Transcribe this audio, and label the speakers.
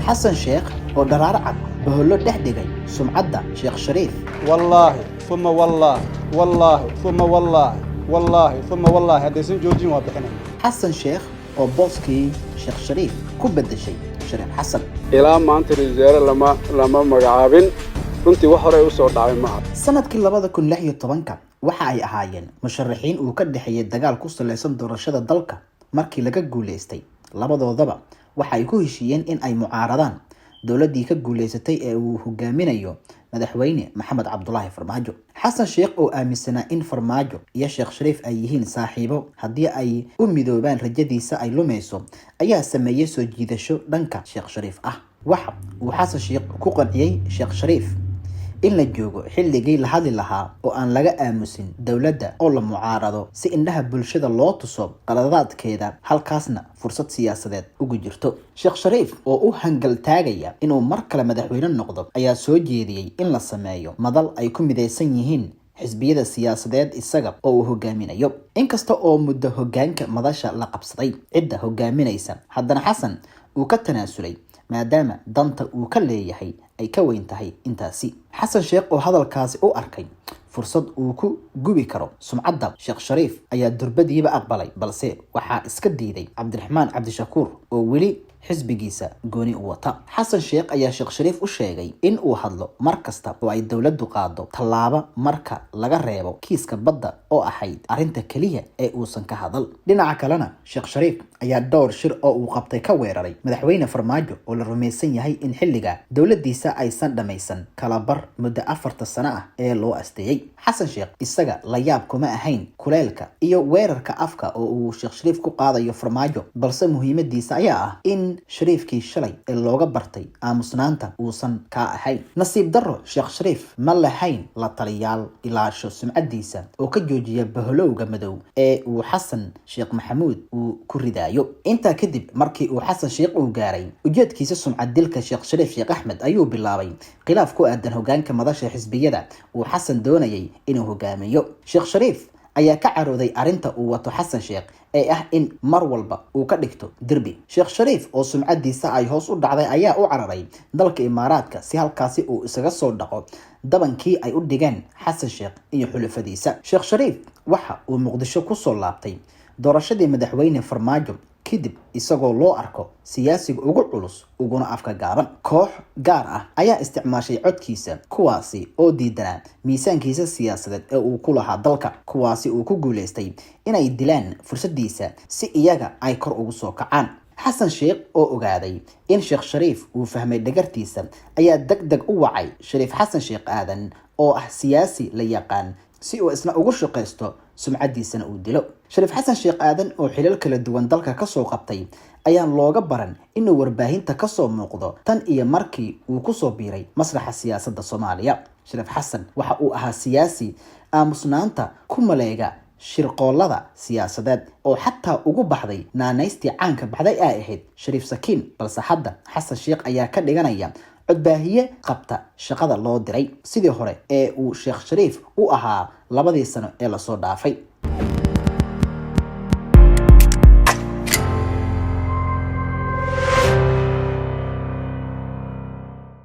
Speaker 1: Xasan Sheekh oo dharaar cad bahollo dhex dhigay sumcadda Sheekh Shariif.
Speaker 2: Wallaahi uma wallaahi, wallaahi uma wallaahi, wallaahi uma wallaahi, haddaysan joojin waa bixinay.
Speaker 1: Xasan Sheekh oo booskii Sheekh Shariif ku beddeshay Shariif Xasan.
Speaker 3: Ilaa maanta ra-iisul wasaare lama magacaabin. Runtii wax horey usoo dhacay maaha.
Speaker 1: Sanadkii 2016 waxa ay ahaayeen musharaxiin uu ka dhexeeyay dagaal ku saleysan doorashada dalka. Markii laga guuleystay labadoodaba, waxa ay ku heshiiyeen in ay mucaaradaan dowladdii ka guuleysatay ee uu hogaaminayo Madaxweyne Maxamed Cabdulaahi Farmaajo. Xasan Sheekh oo aaminsanaa in Farmaajo iyo Sheekh Shariif ay yihiin saaxiibo, haddii ay u midoobaan rajadiisa ay lumayso, ayaa sameeyey soo jiidasho dhanka Sheekh Shariif ah. Waxa uu Xasan Sheekh ku qanciyey Sheekh Shariif in la joogo xilligii la hadli lahaa oo aan laga aamusin dowladda oo la mucaarado, si indhaha bulshada loo tuso qaladaadkeeda, halkaasna fursad siyaasadeed ugu jirto. Sheekh Shariif oo u hangaltaagaya inuu mar kale madaxweyne noqdo ayaa soo jeediyey in la sameeyo madal ay ku midaysan yihiin xisbiyada siyaasadeed, isaga oo uu hogaaminayo. Inkasta oo muddo hogaanka madasha la qabsaday cidda hogaaminaysa, haddana Xasan uu ka tanaasulay, maadaama danta uu ka leeyahay ay ka weyn tahay intaasi. Xasan Sheekh oo hadalkaasi u arkay fursad uu ku gubi karo sumcadda Sheekh Shariif ayaa durbadiiba aqbalay, balse waxaa iska diiday Cabdiraxmaan Cabdishakuur oo weli xisbigiisa gooni u wata. Xasan Sheekh ayaa Sheekh Shariif u sheegay in uu hadlo mar kasta oo ay dowladdu qaado tallaabo, marka laga reebo kiiska badda oo ahayd arrinta keliya ee uusan ka hadal. Dhinaca kalena, Sheekh Shariif ayaa dhowr shir oo uu qabtay ka weeraray Madaxweyne Farmaajo, oo la rumaysan yahay in xilliga dowladdiisa aysan dhammaysan kala bar muddo 4ta sano ah ee loo asteeyey. Xasan Sheekh isaga la yaab kuma ahayn kuleelka iyo weerarka afka oo uu Sheekh Shariif ku qaadayo Farmaajo, balse muhiimadiisa ayaa ah in Shariifkii shalay ee looga bartay aamusnaanta uusan kaa ahayn. Nasiib darro, Sheekh Shariif ma lahayn la taliyaal ilaasho sumcadiisa oo ka joojiya baholowga madow ee uu Xasan Sheekh Maxamuud uu ku ridaayo. Intaa kadib, markii uu Xasan Sheekh uu gaaray ujeedkiisa sumcad dilka Sheekh Shariif Sheekh Axmed, ayuu bilaabay khilaaf ku aadan hogaanka madasha xisbiyada uu Xasan doonayay inuu hogaamiyo. Sheekh Shariif ayaa ka carooday arrinta uu wato Xasan Sheekh ee ah in mar walba uu ka dhigto derbi. Sheekh Shariif oo sumcadiisa ay hoos u dhacday ayaa u cararay dalka Imaaraadka, si halkaasi uu isaga soo dhaqo dabankii ay u dhigeen Xasan Sheekh iyo xulafadiisa. Sheekh Shariif waxa uu Muqdisho kusoo laabtay doorashadii Madaxweyne Farmaajo kadib, isagoo loo arko siyaasiga ugu culus uguna afka gaaban. Koox gaar ah ayaa isticmaashay codkiisa, kuwaasi oo diidanaa miisaankiisa siyaasadeed ee uu ku lahaa dalka, kuwaasi uu ku guuleystay inay dilaan fursadiisa si iyaga ay kor ugu soo kacaan. Xasan Sheekh oo ogaaday in Sheekh Shariif uu fahmay dhagartiisa ayaa deg deg u wacay Shariif Xasan Sheekh Aadan, oo ah siyaasi la yaqaan, si uu isna ugu shaqaysto sumcadiisana uu dilo. Shariif Xasan Sheekh Aadan oo xilal kala duwan dalka kasoo qabtay ayaan looga baran inuu warbaahinta kasoo muuqdo tan iyo markii uu kusoo biiray masraxa siyaasadda Soomaaliya. Shariif Xasan waxa uu ahaa siyaasi aamusnaanta ku maleega shirqoolada siyaasadeed, oo xataa ugu baxday naanaystii caanka baxday ay ahayd Shariif Sakiin, balse hadda Xasan Sheekh ayaa ka dhiganaya codbaahiye qabta shaqada loo diray, sidii hore ee uu Sheekh Shariif u ahaa 2dii sano ee lasoo dhaafay.